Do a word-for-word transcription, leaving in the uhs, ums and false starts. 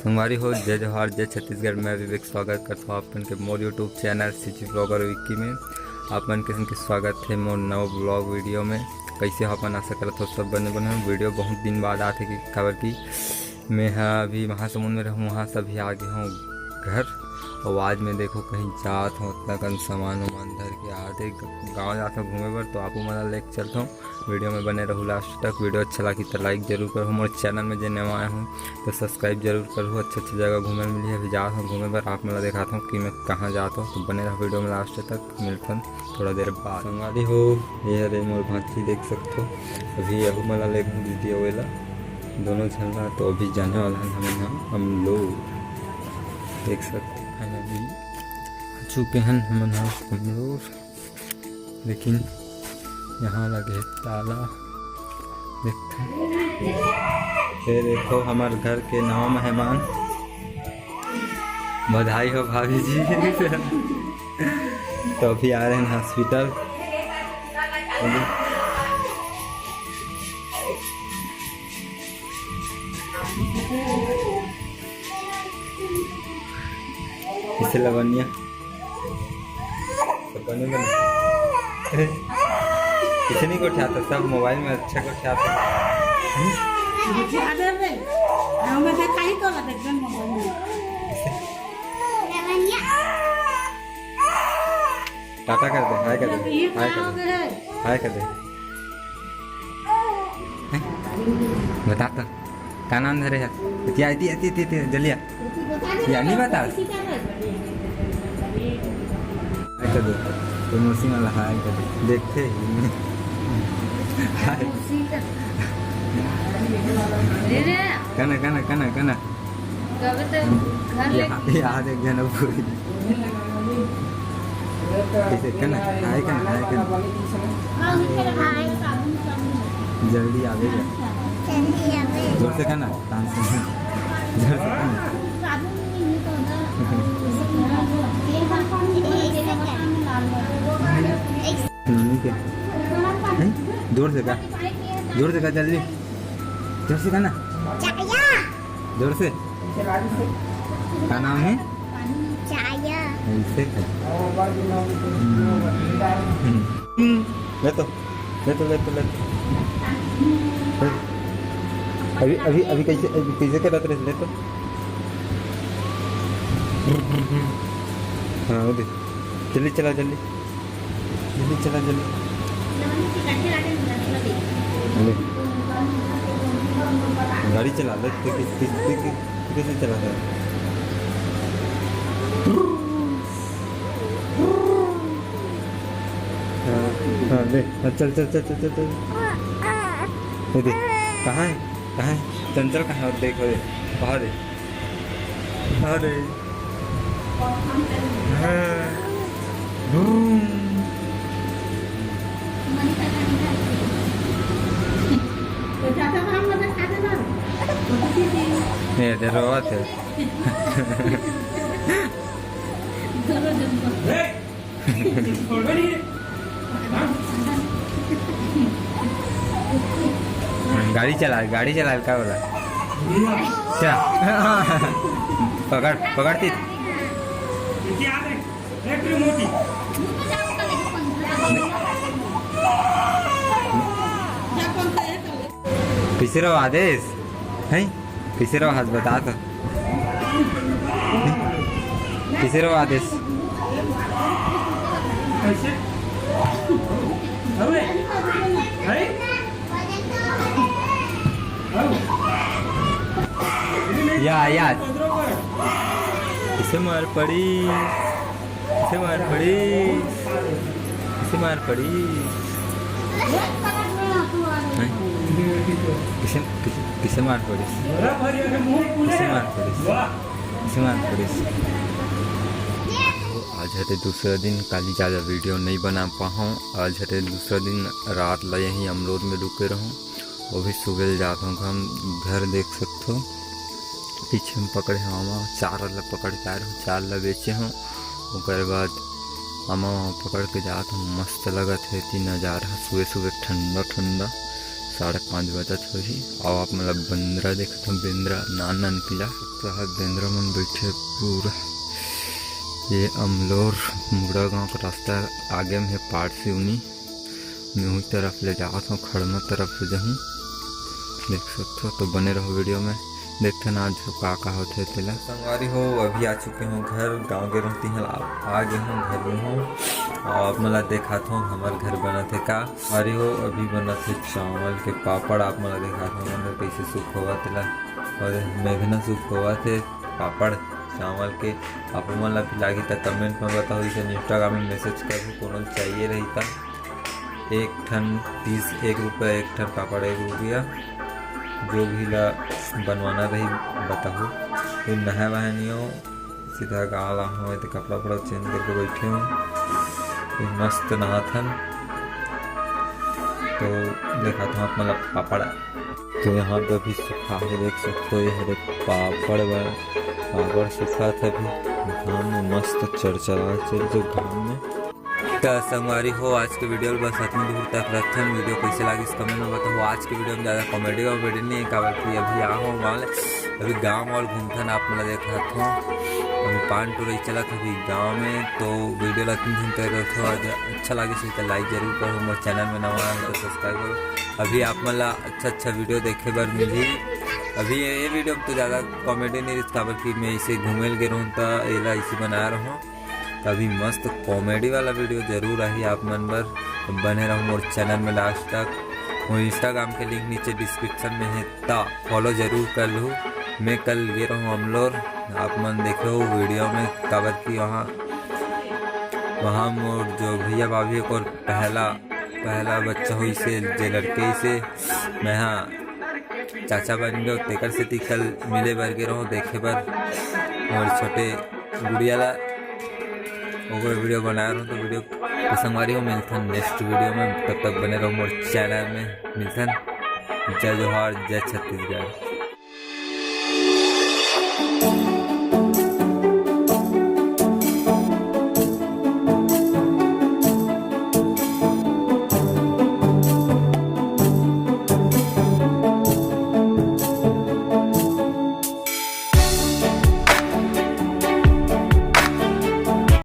संगवारी हो, जय जोहार, जय छत्तीसगढ़। मैं विवेक, स्वागत करता हूँ आप मन के मोर YouTube channel CG blogger Vicky में। आप मन के संग के स्वागत है मोर नव ब्लॉग वीडियो में। कैसे हो आप मन? आशा करत हो सब बने बने हो। वीडियो बहुत दिन बाद आथे कि काबर कि मैं ह अभी महासमुंद में रहूँ, वहाँ से अभी आ गए हूँ घर। और आज मैं देखो कहीं जात हूँ, उतना कन सामान उमान धर के आते गाँव जात हूँ घूमे बर, तो आपू मन ला लेके चलता हूँ। वीडियो में बने रहू लास्ट तक। वीडियो अच्छा लगी तो लाइक जरूर करो। मोर चैनल में जे नवा आए हो तो सब्सक्राइब जरूर करो। अच्छा अच्छा जगह घूमे मिली है। अभी जात हूँ घूमे बर, आप मन ला दिखाता हूँ कि मैं कहाँ जात हूँ, तो बने रहो वीडियो में लास्ट तक। मिलथन थोड़ा देर बाद। संगवारी हो, ये हरे मोर भांची, देख सकथो, अभी यहू मन ला लेके दीदी अवेला, दोनों झन ला। तो अभी जाने वाला हन हमन ह अमलोर, देख सकथो। फाइनली आ चुके हन हमन ह अमलोर, लेकिन यहाँ लगे ताला। देखथन, ये देखो हमर घर के नवा मेहमान। बधाई हो भाभी जी। तो अभी आ रहे हैं हॉस्पिटल। इसे लवनिया तो बने बने। किसे नहीं गोठियाता, सब मोबाइल में अच्छा गोठियाता। ज्यादा रे, हमें देखाई तो लगे जन मोबाइल में। टाटा कर दे, हाय कर दे, ये हाय कर दे, हाय कर दे। हैं? बता तो, का नाम धरे है? इतिया, इतिया, इतिया, इतिया, इतिया, जल्दी आ। या नहीं बता। हाय कर दे, तो मौसी वाला हाय कर दे। देखते ही। हाय। कहना, कहना, कहना, कहना। कब तो घर ले यहाँ, यहाँ देख जाना पूरी। इसे कहना, हाय कहना, हाय कहना। जल्दी आवेगा। जल्दी आवेगा। जोर से कहना, तान से। जोर से कहना। मम्मी के। हैं? जोर से कह। जोर से कह, जल्दी। जोर से कहना। जोर से। का नाम है? चाया। ऐसे है। हम्म। हम्म। ले तो, ले तो, ले तो, ले तो। अभी, अभी, अभी कैसे, अभी कैसे करत रहे? ले तो। हाँ, वो दे। जल्दी चला, जल्दी। जल्दी चला, जल्दी। ले। गाड़ी चला ले, तू किस, किस, तू किस, तू कैसे चलाता है? हाँ, हाँ, ले। हाँ, चल, चल, चल। ये देख, कहाँ है? कहाँ है? चंचल कहाँ है? देख, वो देख, वहाँ देख। अरे। हाँ। धूम। ये दे रोवत है। गाड़ी चला, गाड़ी चला, का बोला? चला। पकड़, पकड़ ती। कैसे रहो आदेश? हैं? कैसे रहो हाथ बता तो। किसे रवा देस? कैसे? अबे, भाई? या, या। किसे मार पड़ी? किसे मार पड़ी? किसे मार पड़ी? हैं? किसे, किसे, किसे मार पड़ी? किसे मार पड़ी? किसे मार पड़ी? आज हटे दूसरा दिन, काली ज़्यादा वीडियो नहीं बना पाहूँ। आज हटे दूसरा दिन, रात ला यहीं अमलोर में रुके रहूँ। वो भी सुबह ले जात हूँ हम घर, देख सकथो। पीछे में पकड़े हूँ आमा, चार ला पकड़ के आए रहूँ, चार ला बेचे हूँ। ओकर बाद आमा पकड़ के जात हूँ, मस्त लगत है ती नज़ारा, सुबह सुबह ठंडा ठंडा। साढ़े पाँच बजत होही। अउ आप मन ला बेंदरा देखत हो, बेंदरा नान नान पिला। तो ह बेंदरा मन बैठे पूरा। ये अमलोर मुड़ा गांव का रास्ता आगे में हे, पाड़ सिवनी। मैं उही तरफ ले जावत हूँ, खड़मा तरफ से जहूँ। देख सकत हो, तो बने रहो वीडियो में। देखथन आज का का होथे तेला। संगवारी हो, अभी आ चुके हूँ घर, गाँव गे रहती हूँ, आ, आ गए हूँ घर में हूँ। अउ आप मन ला देखात हूँ हमर घर बनत हे का। अरे हो, अभी बनत हे चावल के पापड़, आप मन ला देखात हूँ हमर कैसे सुख होवत तेला। अउ मेघना सुख होवत हे पापड़ चावल के। आप मन ला भी लागी त कमेंट में बताओ, इसे इंस्टाग्राम में मैसेज करूँ, कोनो चाहिए रही त। एक ठन पीस एक रुपया, एक ठन पापड़ एक रुपया, जो भी ला बनवाना रही बताओ। फिर नहाए वहाए नहीं हो, सीधा गाँव ला हूँ, तो कपड़ा उपड़ा चेंज करके बैठे हूँ। फिर मस्त नहाथन, तो देखात हूँ आप मन ला पापड़। तो यहाँ पे अभी सुखा है, देख सकते हो, ये हरे पापड़ बा-, पापड़ सुखात हे अभी घाम में, मस्त चरचरा चल जो घाम में। त संगवारी हो, आज के वीडियो ल बस अतनी दूर तक रखथन। वीडियो कैसे लागिस कमेंट में बताओ। आज के वीडियो में ज़्यादा कॉमेडी वॉमेडी नहीं है, काबर कि अभी आ हो माल, अभी गाँव वाल घूमथन, आप मन ला देखात हो। अभी पान टुरई चलत हे अभी गाँव में, तो वीडियो ला अतनी दूर तक रखो। आज अच्छा लागिस त लाइक जरूर करो, मोर चैनल में नवा आए हो तो सब्सक्राइब करो। अभी आप मन ला अच्छा अच्छा वीडियो देखे बर मिलही। अभी ये, ये वीडियो में तो ज़्यादा कॉमेडी नहीं रहिस, काबर कि मैं इसे घूमे ल गे रहूँ त एला इसे बनाए रहूँ। त अभी मस्त कॉमेडी वाला वीडियो जरूर आही आप मन बर, तो बने रहो मोर चैनल में लास्ट तक। मोर इंस्टाग्राम के लिंक नीचे डिस्क्रिप्शन में है, त फॉलो जरूर कर लूँ। मैं कल गे रहूँ अमलोर, आप मन देखे हो वीडियो में, काबर कि वहाँ, वहाँ मोर जो भैया भाभी को पहला, पहला बच्चा होइसे, जे लड़के से, मैं हाँ चाचा बन गयो, तेकर सेती कल मिले बर गे रहूँ, देखे बर मोर छोटे गुड़िया ला। ओकर वीडियो बनाए रहूँ, तो वीडियो के संगवारी हो, मिलथन नेक्स्ट वीडियो में। तब तक बने रहो मोर चैनल में, मिलथन। जय जोहार, जय छत्तीसगढ़।